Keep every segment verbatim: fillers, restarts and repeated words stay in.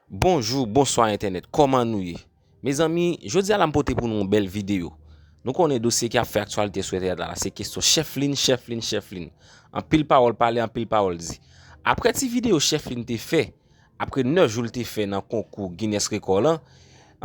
Bonjou, bonswa entènèt, kòman nou ye? Mezanmi, jodi a la m pote pou nou yon bèl videyo. Nou konnen dosye ki ap fè aktyalite sou entènèt la, se kesyon Chèflin, Chèflin, Chèflin. Anpil pawòl pale, anpil pawòl di. Apre ti videyo Chèflin te fè, apre nèf jou l te fè nan konkou Guinness Record lan,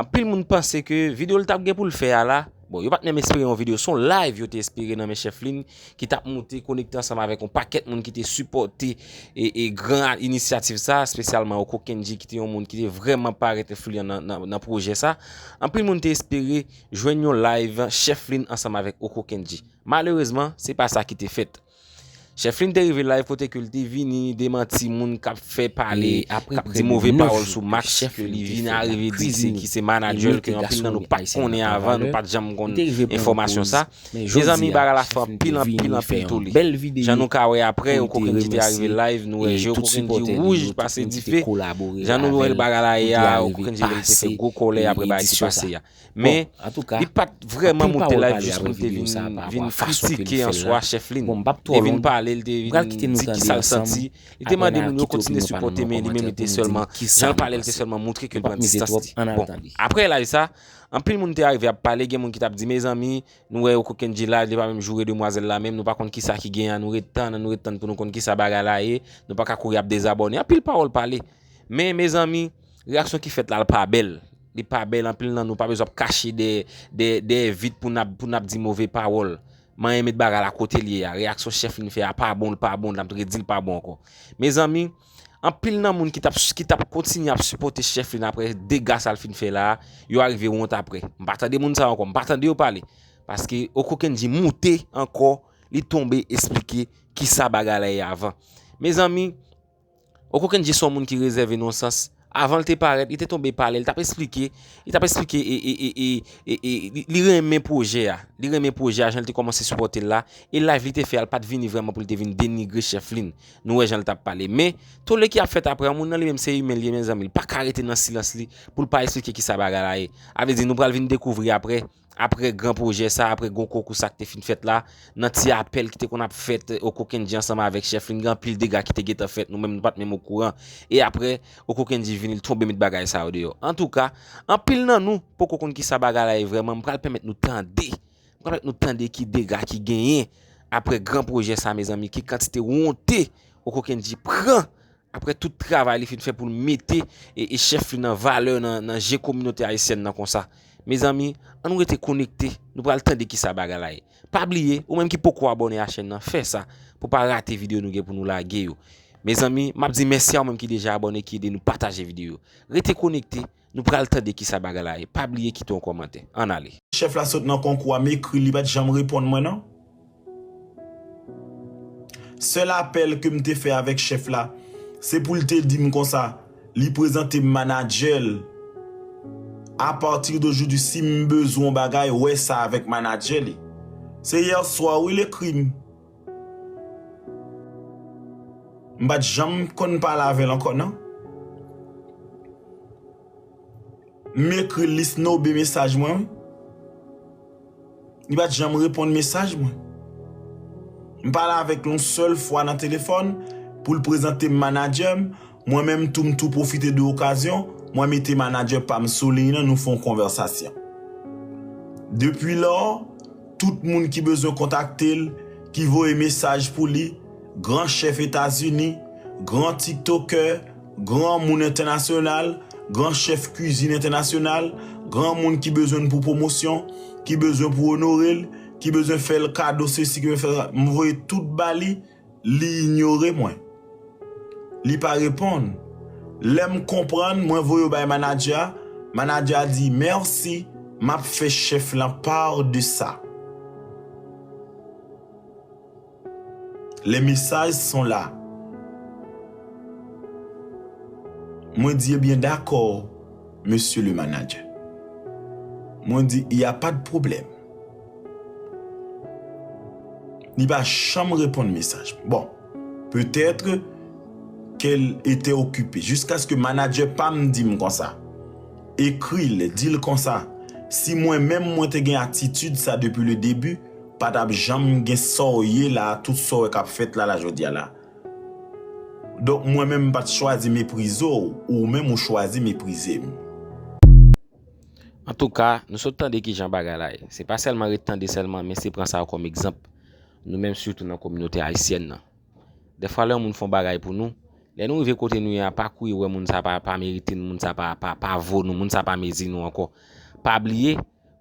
anpil moun panse ke videyo l t ap gen pou l fè a la, bon, yo pa t menm espere yon videyo, se yon live yo te espere nan men Chèflin, ki t ap moute konekte ansanm avèk yon pakèt moun ki te sipòte e, e gran inisyativ sa, espesyalman Oko Kendji, ki te yon moun ki te vrèman parèt enfliyan nan, nan, nan pwojè sa. Anpil moun te espere jwenn yon live Chèflin ansanm avèk Oko Kendji. Malerezman, se pa sa ki te fèt. Chèflin te rive live kote ke l te vini demanti moun k ap fè pale, k ap di move pawòl sou Max, ke li vin arive di se ki se manadjè l, ke anpil nan nou pa t konnen avan, nou pa t janm konn enfòmasyon sa. Mezanmi, bagay la fè anpil, anpil, anpil tole. Jan nou ka wè apre, Oko Kendji te arive live, nou wè je Oko Kendji wouj pase dife. Jan nou wè bagay la ye a, Oko Kendji te fè gwo kòlè apre bagay ki pase a. Men, li pa t vrèman moute live jis pou l te vin, vin kritike an swa Chèflin. Li te vin pale, li te vin di ki sa l santi. Li te mande moun yo kontinye sipòte, men li menm li te sèlman, jan l pale, li te sèlman montre ke l pran distans li. Bon, apre live sa, anpil moun te arive ap pale, gen moun ki t ap di, mezanmi, nou wè Oko Kendji live, li pa menm joure demwazèl la menm, nou pa konn kisa ki gen an, nou ret tann, nou ret tann pou nou konn kisa bagay la ye, nou pa ka kouri ap dezabòne. Anpil pawòl pale. Men, mezanmi, reyaksyon ki fèt la, l pa bèl. Li pa bèl, anpil nan nou pa bezwen ap kache dèyè, dèyè, dèyè vit pou n ap, pou n ap di move pawòl. Manyen met bagay la kote l ye a. Reyaksyon Chèflin fè a pa bon, l pa bon, n ap redi l pa bon ankò. Mezanmi, anpil nan moun ki t ap, ki t ap kontinye ap sipòte Chèflin apre dega sa l fin fè la a, yo arive wont apre. M pa tande moun sa yo ankò, m pa tande yo pale. Paske Oko Kendji moute ankò, li tonbe esplike kisa bagay la ye avan. Mezanmi, Oko Kendji se yon moun ki rezève nan yon sans. Avan l te parèt, li te tonbe pale, li t ap esplike, li t ap esplike e, e, e, e, e, e, li, li renmen pwojè a. Li renmen pwojè a, jan l te kòmanse sipòte l la. E live li te fè a, l pa t vini vrèman pou l te vin denigre Chèflin. Nou wè jan l t ap pale. Men, tole ki ap fèt apre, yon moun nan li menm se imen l ye, mezanmi. Li pa ka rete nan silans li pou l pa esplike kisa bagay la ye. A vle di, nou pral vin dekouvri apre. Apre gran pwojè sa, apre gwo konkou sa k te fin fèt la, nan ti apèl ki te konn ap fèt, Oko Kendji ansanm avèk Chèflin, gen anpil dega ki te gentan fèt, nou menm nou pa t menm okouran. E apre, Oko Kendji vini, l tonbe met bagay sa yo deyò. Antouka, anpil nan nou poko konn kisa bagay la ye vrèman. M pral pèmèt nou tande. M pral pèmèt nou tande ki dega ki genyen apre gran pwojè sa, mezanmi, ki kantite wonte Oko Kendji pran. Apre tout travay li fin fè pou l mete e, e Chèflin an valè nan, nan je kominote ayisyèn nan konsa. Mezanmi, ann rete konekte, nou pral tande kisa bagay la ye. Pa bliye, ou menm ki poko abòne a chèn nan, fè sa pou pa rate videyo nou gen pou nou lage yo. Mezanmi, m ap di mèsi a ou menm ki deja abòne, ki ede nou pataje videyo. Rete konekte, nou pral tande kisa bagay la ye. Pa bliye kite yon kòmantè. Ann ale. Chèf la sot nan konkou a, m ekri l, li pa t janm reponn mwen non. Sèl apèl ke m te fè avèk chèf la, se pou l te di m konsa, li prezante m manadjè l. Apati de jodi, si m bezwen yon bagay, wè sa avèk manadjè li. Se yè swa wi l ekri m. M pa t janm konn pale avè l ankò non. M ekri l, li snobe mesaj mwen wi. Li pa t janm reponn mesaj mwen. M pale avèk l yon sèl fwa nan telefòn pou l prezante m manadjè m. Mwen menm tou m tou pwofite de okazyon, mwen mete manadjè pa m sou liy nan, nou fè yon konvèsasyon. Depi lò, tout moun ki bezwen kontakte l, ki voye mesaj pou li, gran chèf Etazini, gran tiktokè, gran moun entènasyonal, gran chèf kwizin entènasyonal, gran moun ki bezwen l pou pwomosyon, ki bezwen pou onore l, ki bezwen fè l kado sesi, ki bezwen fè sa, m voye tout ba li, li inyore mwen. Li pa reponn. Lè m konprann, mwen voye yo bay manadjè a, manadjè a di, mèsi, m ap fè chèf lan pa de sa. Les messages sont là. Mwen di, ebyen, dakò, mesye le manager. Mwen di, y a pas de problème. Li pa janm reponn mesaj. Bon, peut-être qu'elle était occupée. Jiskaske manadjè pa m di m konsa. Ekri l, di l konsa. Si mwen menm mwen te gen atitid sa depi le début, pa t ap janm gen sa w ye la, tout sa w wè k ap fèt la, la jodi a la. Donk, mwen menm, m pa t chwazi meprize w, ou menm ou chwazi meprize m. Antouka, nou sot tande kijan bagay la ye. Se pa sèlman ret tande sèlman, men se pran sa yo kòm egzanp. Nou menm, sitou nan kominote ayisyèn nan. Dèfwa, lè yon moun fè yon bagay pou nou, lè nou rive kote nou ye a, pa kouri wè moun sa pa, pa merite n, moun sa pa, pa, pa vo nou, moun sa pa mezi nou ankò. Pa bliye,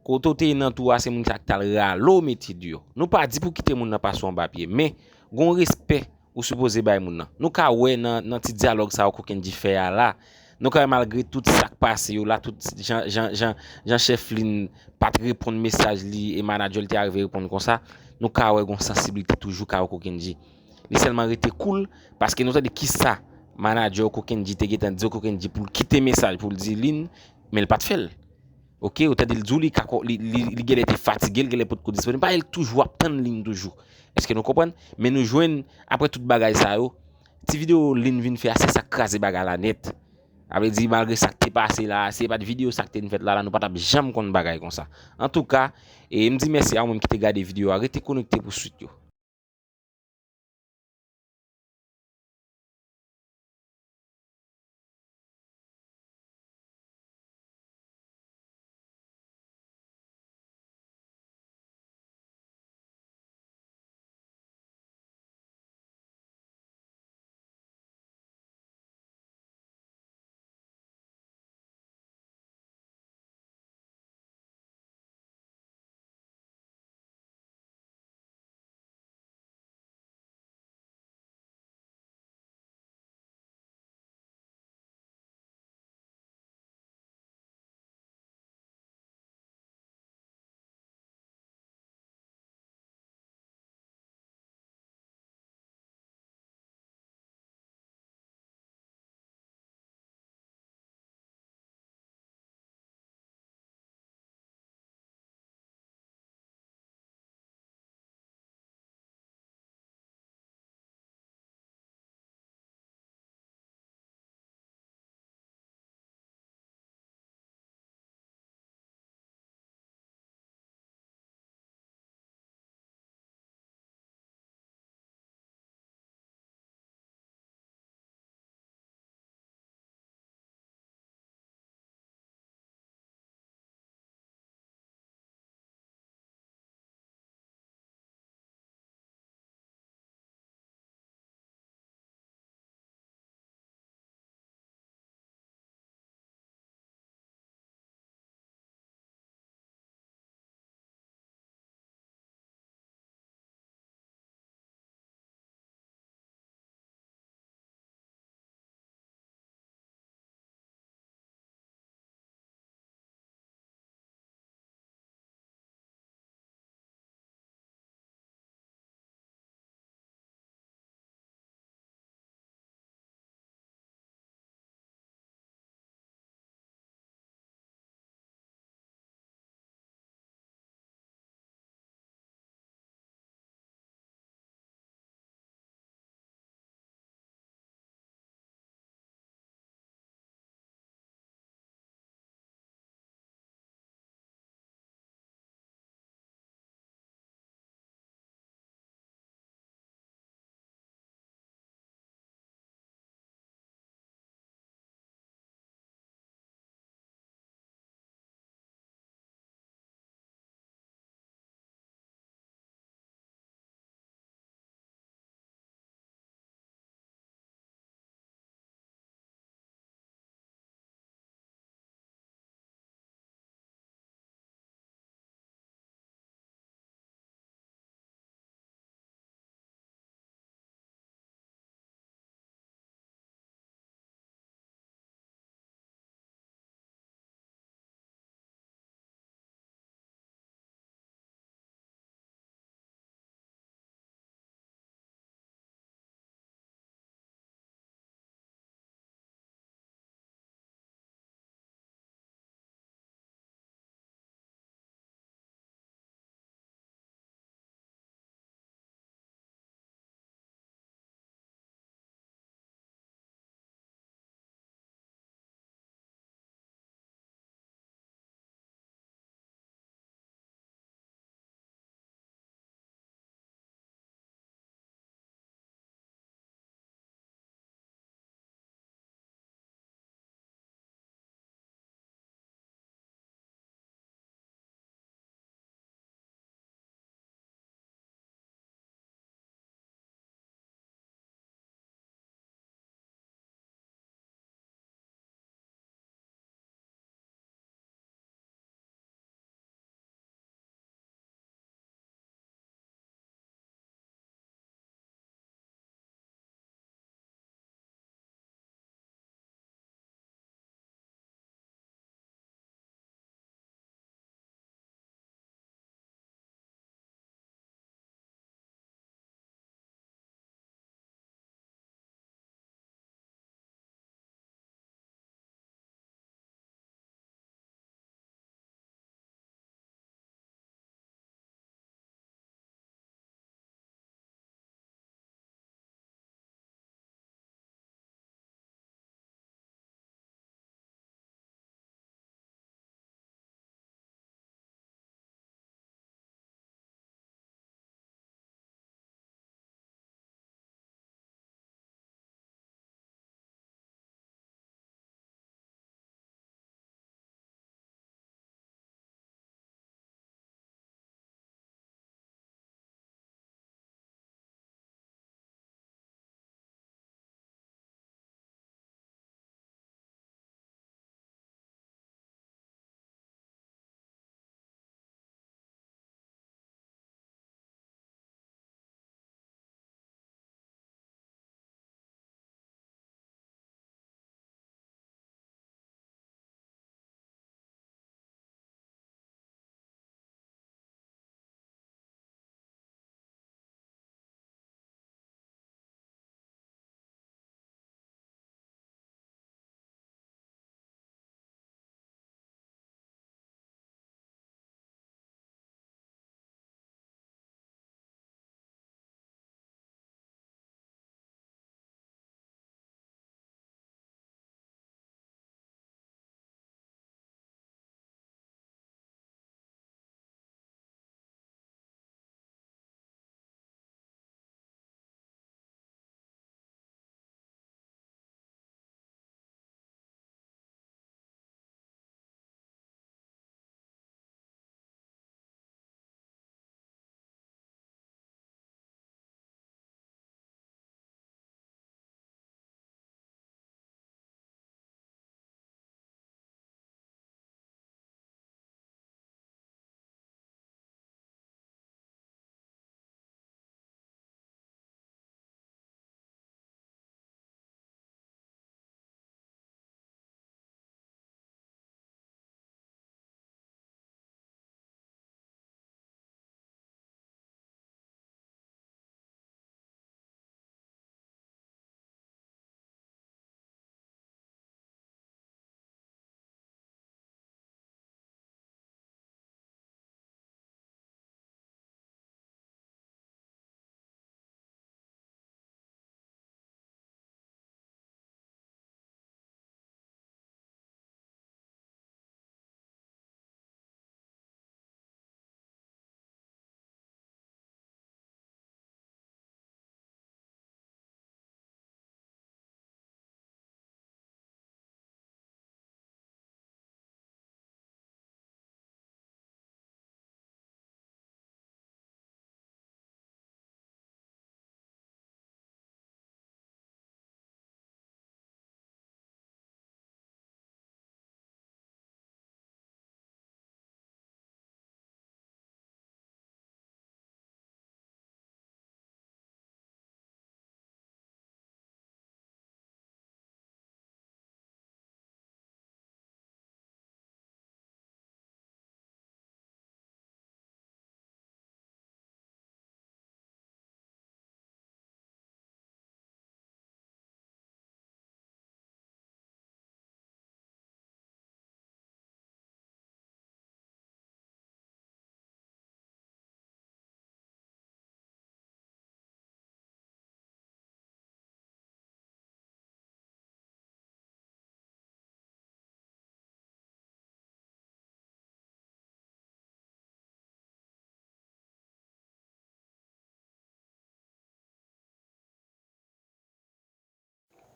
kote w te ye nan twou a, se moun sa ki t al rale w mete deyò. Nou pa di pou kite moun nan pase w anba pye, men gon respè ou sipoze bay moun nan. Nou ka wè nan, nan ti dyalòg sa yo Kokenn G fè a la, nou ka wè malgre tout sa k pase yo la, tout jan, jan, jan, jan chèf Lin pa t reponn mesaj li e manadjè l te arive reponn konsa, nou ka wè gon sansiblite toujou ka wè Kokenn G. Li sèlman rete cool, paske nou tande kisa manadjè Kokenn G te gentan di Kokenn G pou l kite mesaj pou l di Lin, men l pa t fè l. Oke, ou tande l di w li ka ko-, li, li, li genlè te fatige, l genlè potko disponib. Paske l toujou ap tann Lin toujou. Èske nou konprann? Men nou jwenn, apre tout bagay sa yo, ti videyo Lin vin fè a, se sa k kraze bagay la nèt. Sa vle di, malgre sa k te pase la, si se pa t videyo sa k te vin fèt la, la, nou pa t ap janm konn bagay konsa. Antouka, e m di mèsi a ou menm ki te gade videyo a, rete konekte pou swit yo.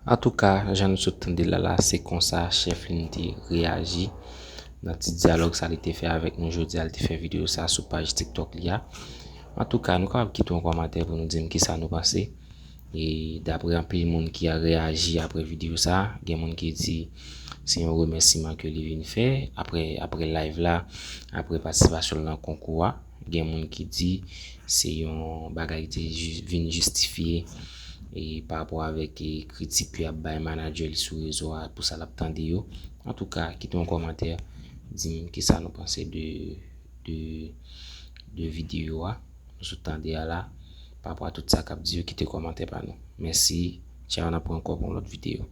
Antouka, jan nou sot tande l la la, se konsa chèf li te reyaji nan ti dyalòg sa li te fè avèk nou jodi a, li te fè videyo sa sou paj TikTok li a. Antouka, nou kapab kite yon kòmantè pou nou di m kisa nou panse. E daprè anpil moun ki a reyaji apre videyo sa, gen moun ki di se yon remèsiman ke li vin fè apre, apre live la, apre patisipasyon l nan konkou a. Gen moun ki di se yon bagay ki te ju- vin jistifye e pa rapò avèk e kritik ke y ap bay manadjè li sou rezo a pou sa l ap tande yo. Antouka, kite yon kòmantè, di m kisa nou panse de, de, de videyo a nou sot tande a la, pa rapò a tout sa k ap di yo, kite kòmantè pa nou. Mèsi, tchaw, n ap wè ankò pou yon lòt videyo.